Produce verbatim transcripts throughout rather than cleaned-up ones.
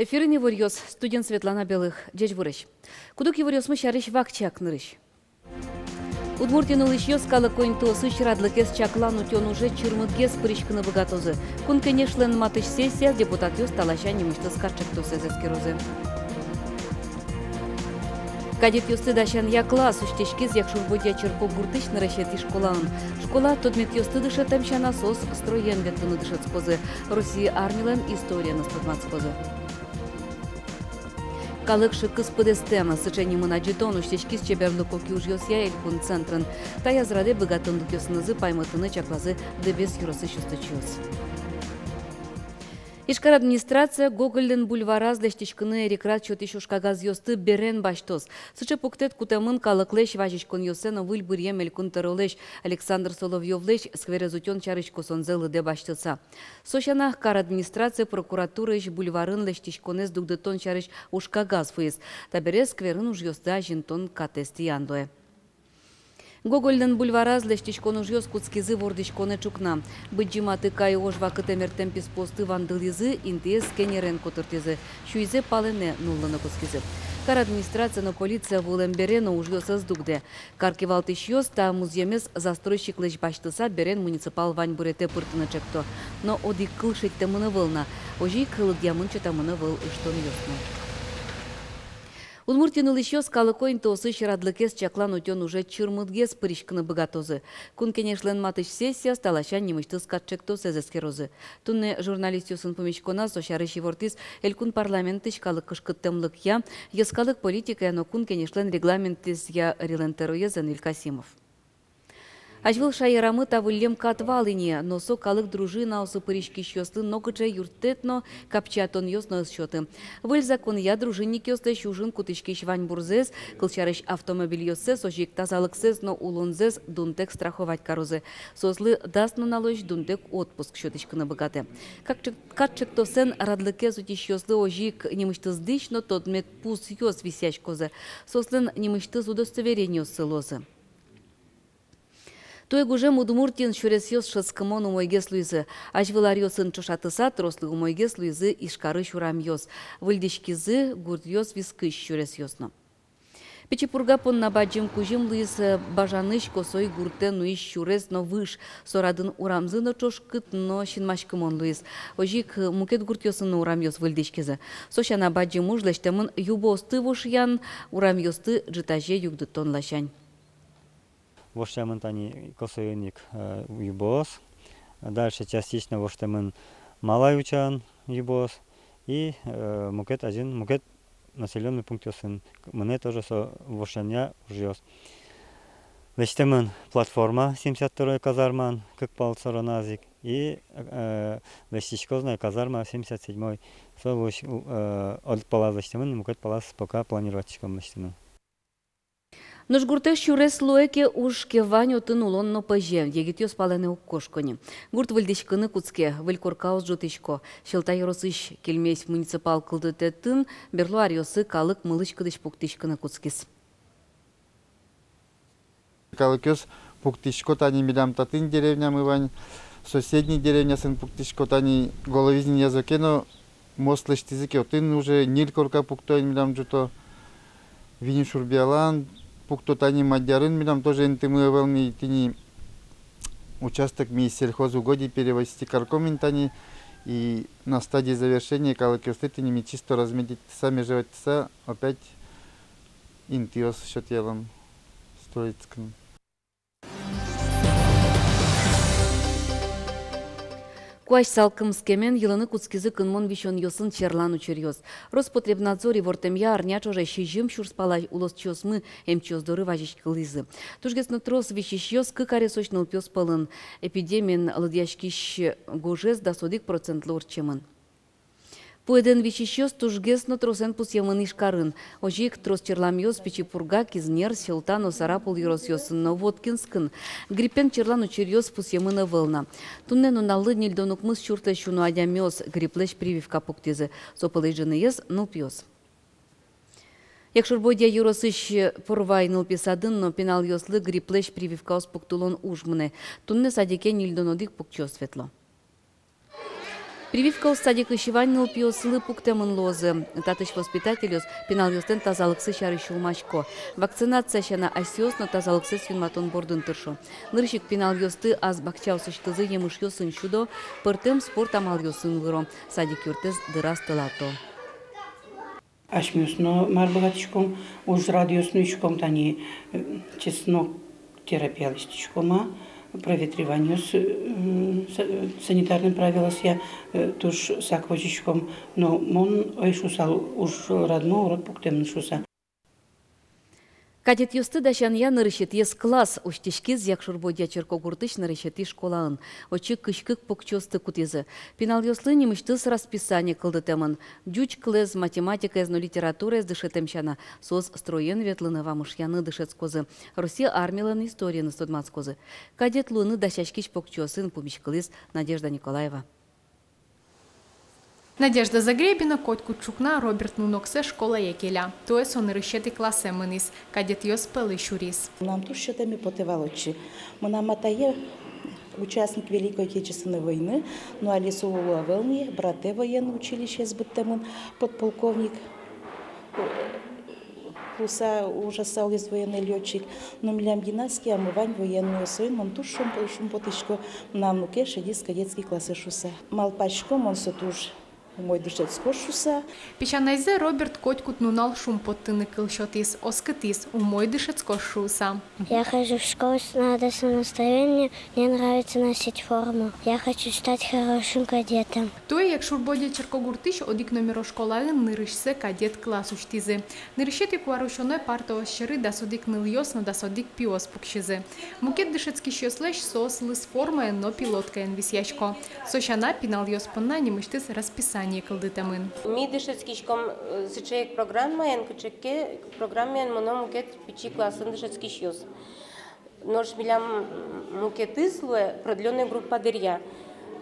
Эфирын иворъёс, студиын Светлана Белых. Ӟечбуресь! Куд-ог иворъёсмы сярысь вакчияк нырысь. Удмуртиын улӥсьёс калыко интыосысь радлыкез чаклан-утён уже чырмытгес пыриськыны быгатозы. Кун Кенешлэн матысь сессияз депутатъёс та ласянь нимысьтыз катӵектосэз эскерозы. Кадетъёсты дасян яклаз усьтӥськиз Якшур-Бӧдья черкогуртысь нырысетӥ школаын. Школа тодметъёсты дышетэм сяна, соос строен ветлыны дышетскозы, Россия армилэн историеныз тодматскозы. «Калык шыкыс пыдэстэм» — сыӵе нимын адӟытон усьтӥськиз чеберлыко киужъёсъя элькун центрын. Таяз радэ быгатонлыкъёсынызы паймытыны чаклазы Дэбес ёросысь усточиос. Ижкар администрация Гогольлэн бульвараз лэсьтӥськыны эрикрад сётӥсь ужкагазъёсты берен басьтоз. Сыӵе пуктэт кутэмын калыклэсь вазиськонъёссэ но выль быръем элькун тӧролэсь Александр Соловьёвлэсь скверез утён сярысь косонзэ лыдэ басьтыса. Со сяна, кар администрация прокуратураысь бульварын лэсьтӥськонэз дугдытон сярысь ужкагаз вуиз. Табере скверын ужъёсты азинтон катэз тӥян луэ. Гогольлэн бульвараз лэсьтӥськон ужъёс кутскизы вордӥськонэ ӵукна. Быдӟым Атыкай ож вакытэм эртэм писпуосты вандылӥзы, интыез кенерен котыртӥзы, сюйзэ палэнэ нуллыны кутскизы. Кар администрация но полиция вуылэм бере но ужъёс ӧз дугдэ. Кар кивалтӥсьёс та музъемез застройщиклэсь басьтыса берен муниципал ваньбуретэ пыртыны ӵекто. Но одӥг кыл шедьтэмын ӧвӧл на, озьы ик лыдъямын сётэмын ӧвӧл ыштонъёс но. Удмуртиын улӥсьёс калыко интыосысь радлыкез чаклан-утён уже чырмытгес пыриськыны быгатозы. Кун Кенешлэн матысь сессияз та ласянь нимысьтыз катӵектосэз эскерозы. Туннэ журналистъёсын пумиськоназ со сярысь ивортӥз элькун парламентысь калык кышкыттэмлыкъя, йӧскалык политикая но Кун Кенешлэн регламентэзъя ӧрилэн тӧроез Эниль Касимов. Азьвыл шаерамы та выллем кат вал ини, но со калык дружинаосы пыриськисьёслы нокыӵе юрттэт но капчиятонъёс но ӧз сёты. Выль законъя дружинникъёслэсь ужын кутӥськись ваньбурзэс, кылсярысь, автомобильёссэс, озьы ик тазалыксэс но улонзэс дунтэк страховать карозы. Соослы дас нуналозь дунтэк отпуск сётӥськыны быгатэ. Катӵек-, катӵектосэн радлыкез утисьёслы озьы ик нимысьтыз дӥсь но тодмет пусъёс висъяськозы. Соослэн нимысьтыз удостоверениоссы луозы. Туэ гужем Удмуртиын сюресъёс шӧдскымон умойгес луизы. Азьвыл аръёсын ӵошатыса, трослы умойгес луизы Ижкарысь урамъёс. Выльдӥськизы гуртъёс вискысь сюресъёс но. Пичи Пурга понна бадӟым кузьым луиз, э, Бажанысь Косой гуртэ нуись сюрес но выж. Со радын урамзы но ӵошкыт, но синмаськымон луиз. Озьы ик, э, мукет гуртъёсын но урамъёс выльдӥськизы. Со сяна, бадӟым уж лэсьтэмын юбоосты вошъян, урамъёсты ӝытазе югдытон ласянь. Вошъямын тани Косойын ик, э, юбоос. Дальше частично воштэмын Малай Учаын юбоос. И, э, мукет азьын, мукет населённый пунктъёсын мынэ тоже со вошъянъя ужъёс. Лэсьтэмын платформа семьдесят второй казармаын, кык пал сороназ ик. И, э, лэсьтӥськоз на казарма семьдесят седьмой. Со луись, э, одӥг палаз лэсьтэмын, мукет палаз пока планироватьтӥськом лэсьтыны. Нош гуртэ сюрес луэ ке, уж ке вань, отын улон но пӧзе, егитъёс палэнэ уг кошко ни. Гурт выльдӥськыны кутске, выль коркаос ӝутӥсько. Сьӧлта ёросысь «Кельмесь» муниципал кылдытэтын берло аръёсы калык мылысь-кыдысь пуктӥськыны кутскиз. Калыкъёс пуктӥсько тани милям татын деревнямы вань, соседний деревняосын пуктӥсько тани, Головизнинъя озьы ке но. Мост лэсьтӥзы ке, отын уже ньыль корка пукто ини, милям ӝуто. Вини Шурбиялан пукто тани, Мадьярын милям тоже интымы ӧвӧл ни, тӥни участок ми из сельхозугодий перевести карком ини тани, и на стадии завершения калыкъёсты тӥни ми чисто разметить карыса, межевать карыса, опять интыос сётъялом строиться кыны. Куазь салкымскемен йылыны кутскизы кынмон висёнъёсын черлан учыръёс. Роспотребнадзор ивортэмъя, арня ӵоже сизьым сюрс пала улосчиосмы эмчиос доры вазиськылӥзы. Тужгес но трос висисьёс кык аресозь нылпиос пӧлын. Эпидемиен лыдъяськись гожез дас одӥг процентлы ортчемын. Пуэдэн висисьёс тужгес но тросэн пусъемын Ижкарын. Озьы ик трос черламъёс Пичи Пурга, Кизнер, Сьӧлта но Сарапул ёросъёсын но Воткинскын. Гриппен черлан учыръёс пусъемын ӧвӧл на. Туннэ нуналлы ньыльдон укмыс сюрслэсь уно адямиос грипплэсь прививка пуктӥзы. Со пӧлысь ӝыныез нылпиос. Якшур-Бӧдья ёросысь Порвай нылпи садын но пиналъёслы грипплэсь прививкаос пуктылон уж мынэ. Туннэ садике ньыльдон одӥг пукчиос ветло. Прививкаос садикысь вань нылпиослы пуктэмын луозы. Татысь воспитательёс пиналъёслэн тазалыксы сярысь сюлмасько. Вакцинация сяна асьсэос но тазалыксэс юнматон бордын тыршо. Нырысь ик пиналъёсты ас бакчаосысьтызы емышъёсын сюдо, пӧртэм спорт амалъёсын выро, садик юртэз дыраз тылато. Асьмеос но мар быгатӥськом, ужрадъёс нуиськом, тани, э, чеснок терапия лэсьтӥськом-а, проветриваниос, э, м, са-, санитарный правилоосъя, э, туж сак возиськом, но мон ӧй шуысал, ужрадмы урод пуктэмын шуыса. Кадетъёсты дасянъя нырысетӥез класс усьтӥськиз Якшур-Бӧдья черкогуртысь нырысетӥ школаын. Отчы кызь кык покчиосты кутӥзы. Пиналъёслы нимысьтыз расписание кылдытэмын. Ӟуч кылэз, математикаез но литератураез дышетэм сяна, соос строен ветлыны, вамышъяны дышетскозы, Россия армилэн историеныз тодматскозы. Кадет луыны дасяськись покчиосын пумиськылӥз Надежда Николаева. Надежда Загребина котькуд ӵукна Роберт нуноксэ школае келя. Туэ со нырысетӥ классэ мынӥз, кадетъёс пӧлы сюриз. Мынам туж сётэме потэ вал отчы. Мынам атае участник Великой Отечественной войны, но али со уло ӧвӧл ни, братэ военный училищеез быдтэмын, подполковник. Луыса ужаса улӥз военный лётчик. Но милям династиямы вань военный, соин мон туж шумпо-, шумпотӥсько, мынам нуке шедиз кадетский классэ шуыса. Малпасько, мон со туж умой дышетскоз шуыса. Песянайзэ Роберт котькуд нунал шумпоттыны кыл сётӥз, оскытӥз, умой дышетскоз шуыса. Я хожу в школу с радостным настроением, мне нравится носить форму. Я хочу стать хорошим кадетом. Туэ Якшур-Бӧдья черкогуртысь одӥг номеро школаын нырысьсэ кадет класс усьтӥзы. Нырысетӥ куарусёнэ партаос сьӧры дас одӥг нылъёс но дас одӥг пиос пуксизы. Мукет дышетскисьёслэсь соос лыз формаен но пилоткаен висъясько. Со сяна, пиналъёс понна нимысьтыз расписание кылдытэмын. Ми дышетскиськом, э, сыӵе ик программаен, кыӵе ке программаен мыно мукет пичи классын дышетскисьёс. Нош милям мукетыз луэ продлённой группа дыръя.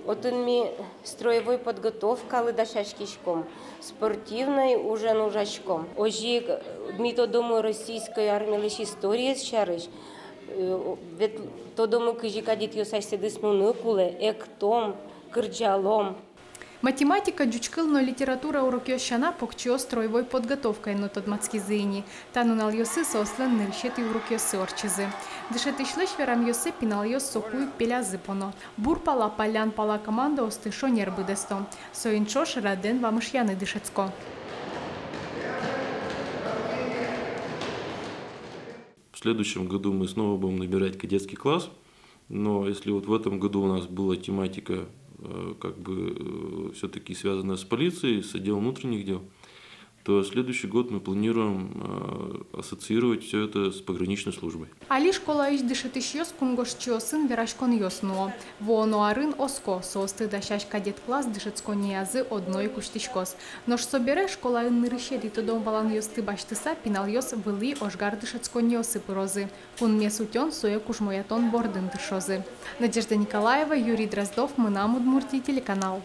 Отын ми строевой подготовкалы дасяськиськом, спортивной ужен ужаськом. Озьы ик ми тодомы российской армилэсь историез сярысь, э, вет тодомы, кызьы кадетъёс асьсэдыз нуны кулэ, эктом, кырӟалом. Математика, ӟуч кыл но литература урокъёс сяна, покчиос строевой подготовкаен но тодматскизы ини. Та нуналъёсы соослэн нырысетӥ урокъёссы ортчизы. Дышетӥсьлэсь верамъёссэ, пиналъёс соку ик пелязы поно. Бур пала, паллян пала командаосты шонер быдэсто. Соин ӵош радэн вамышъяны дышетско. В следующем году мы снова будем набирать кадетский класс. Но если вот в этом году у нас была тематика, э, как бы, э, всё-таки связанная с полицией, с отделом внутренних дел, то следующий год мы планируем, э, ассоциировать всё это с пограничной службой. Али школаысь дышетӥсьёс кунгожчиосын вераськонъёс нуо. Вуоно арын оско, соосты дасясь кадет класс дышетсконниязы одно ик усьтӥськоз. Нош собере школаын нырысетӥ тодон-валанъёсты басьтыса, пиналъёс вылӥ ожгар дышетсконниосы пырозы. Кунмес утён, сое кужмоятон бордын тыршозы. Надежда Николаева, Юрий Дроздов, «Мынам Удмуртие» телеканал.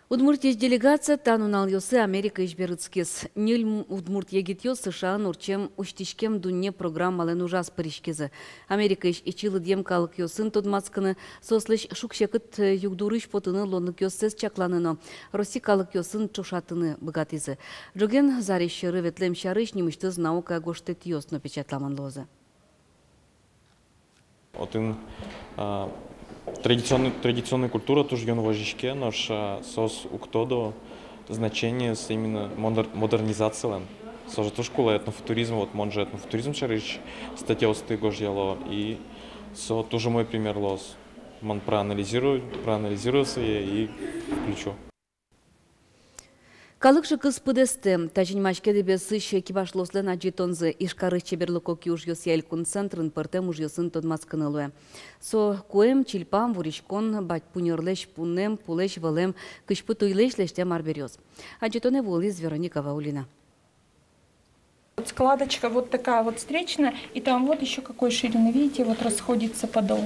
Удмуртиысь делегация та нуналъёсы Америкаысь берытскиз. Ньыль м-, удмурт егитъёс США-ын ортчем «Усьтӥськем дунне» программалэн ужаз пыриськизы. Америкаысь ичи лыдъем калыкъёсын тодматскыны, соослэсь шуг-секыт, э, югдурысь потыны луонлыкъёссэс чакланы но Россия калыкъёсын ӵошатыны быгатӥзы. Ӝоген зарезь сьӧры ветлэм сярысь нимысьтыз наукая гожтэтъёс но печатламын луозы. Отын, а, традиционный, традиционный культура туж юн возиське, нош, а, соос уг тодо значениез именно модер-, модернизациялэн. Со же туж кулэ, этнофутуризм, вот мон же этнофутуризм сярысь статьяосты гожъяло, и со туж умой пример луоз. Мон проанализирую, проанализирую сое и включу. Калык ӵыкыз пыдэстэ. Тазьы нимаське Дэбесысь кибашлыослэн адӟытонзы. Ижкарысь чеберлыко киужъёсъя элькун центрын пӧртэм ужъёсын тодматскыны луэ. Со куэм, чильпам, вуриськон, бадьпуньӧрлэсь пунэм, пулэсь вӧлэм, кызьпу туйлэсь лэсьтэм арбериос. Адӟытонэ вуылӥз Вероника Ваулина. Вот складочка вот такая вот встречная, и там вот ещё какой ширины, видите, вот расходится подол.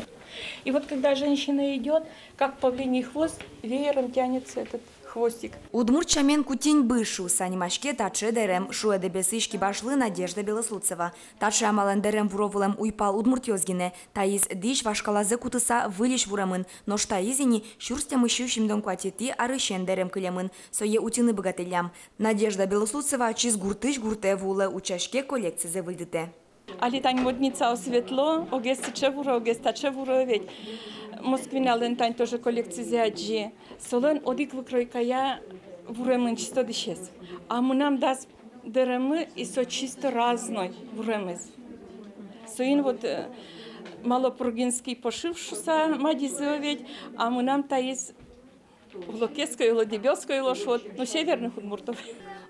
И вот когда женщина идёт, как павлиний хвост, веером тянется этот хвостик. «Удмурт сямен кутинь быж» шуыса нимаське таӵе дэрем, шуэ Дэбесысь кибашлы Надежда Белослудцева. Таӵе амалэн дэрем вуро вылэм уйпал удмуртъёс гинэ. Таиз дӥсь вашкалазэ кутыса выльысь вуремын. Нош таиз ини сюрс тямыссю сизьымдон куатетӥ арысен дэрем кылемын. Сое утьыны быгатӥллям. Надежда Белослудцева ачиз гуртысь гуртэ вуылэ, утчаське, коллекцизэ выльдытэ. Али тань модницаос ветло, огез сыӵе вуро, огез таӵе вуро ведь. Москвиналэн тань тоже коллекцизэ адӟи. Солэн одӥг выкройкая вуремын чисто дӥсез. А мынам дас дэремы, и со чисто разной вуремыз. Соин вот, э, малопургинский пошив шуыса мадизы ведь, а мынам таиз улокетской, улодебёской, улошуод, ну, северных удмуртов.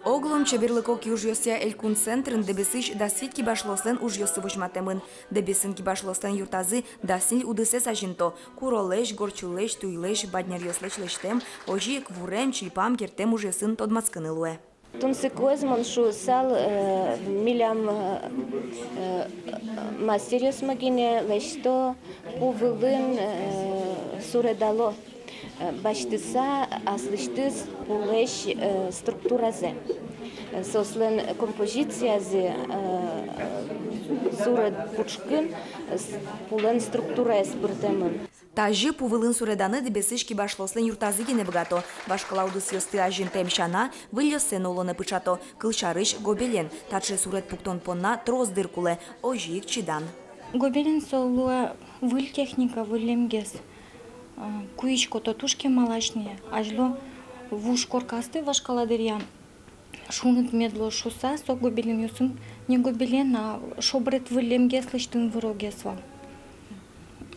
Оглом чеберлыко киужъёсъя элькун центрын Дэбесысь дас вить кибашлыослэн ужъёссы возьматэмын. Дэбесын кибашлыослэн юртазы дас ньыль удысэз азинто: куролэсь, горчулэсь, туйлэсь, баднеръёслэсь лэсьтэм, озьы ик вурем, чильпам, керттэм ужъёсын тодматскыны луэ. Тунсыкоез, мон шуысал, э, милям, э, э, мастеръёсмы гинэ лэсьто, пу вылын, э, суредало, э, басьтыса аслэсьтыз пулэсь, э, структуразэ. Э, соослэн композициязы, э, э, суред пушкын, э, с-, пулэн структураез пыртэмын. Тазьы пу вылын суреданы Дэбесысь кибашлыослэн юртазы гинэ быгато. Вашкала удысъёсты азинтэм сяна, выльёссэ но улонэ пыӵато. Кылсярысь, гобелен. Таӵе суред пуктон понна трос дыр кулэ, озьы ик чидан. Гобелен со луэ выль техника, выллемгес. А, куисько, то туж кемалась ни. Азьло вуж коркасты вашкала дыръя шуныт мед луоз шуыса, со гобеленъёсын, не гобелен, а шобрет выллемгес лэсьтыны вырогес вал.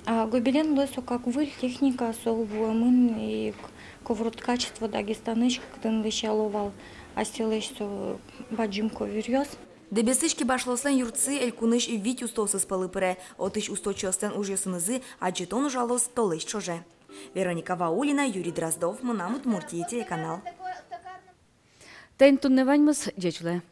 А гобелен луэ со как выль техника, со вуэмын ик «Коврот качества Дагестанысь», кытын лэсяло вал асьсэлэсь со бадӟым ковёръёс. Дэбесысь кибашлыослэн юртсы элькунысь вить устоосыз пӧлы пыре. Отысь усточиослэн ужъёсынызы адӟытон ужалоз толэзь ӵоже. Вероника Ваулина, Юрий Дроздов, «Мынам Удмуртие» телеканал. Таин туннэ ваньмыз, ӟеч улэ.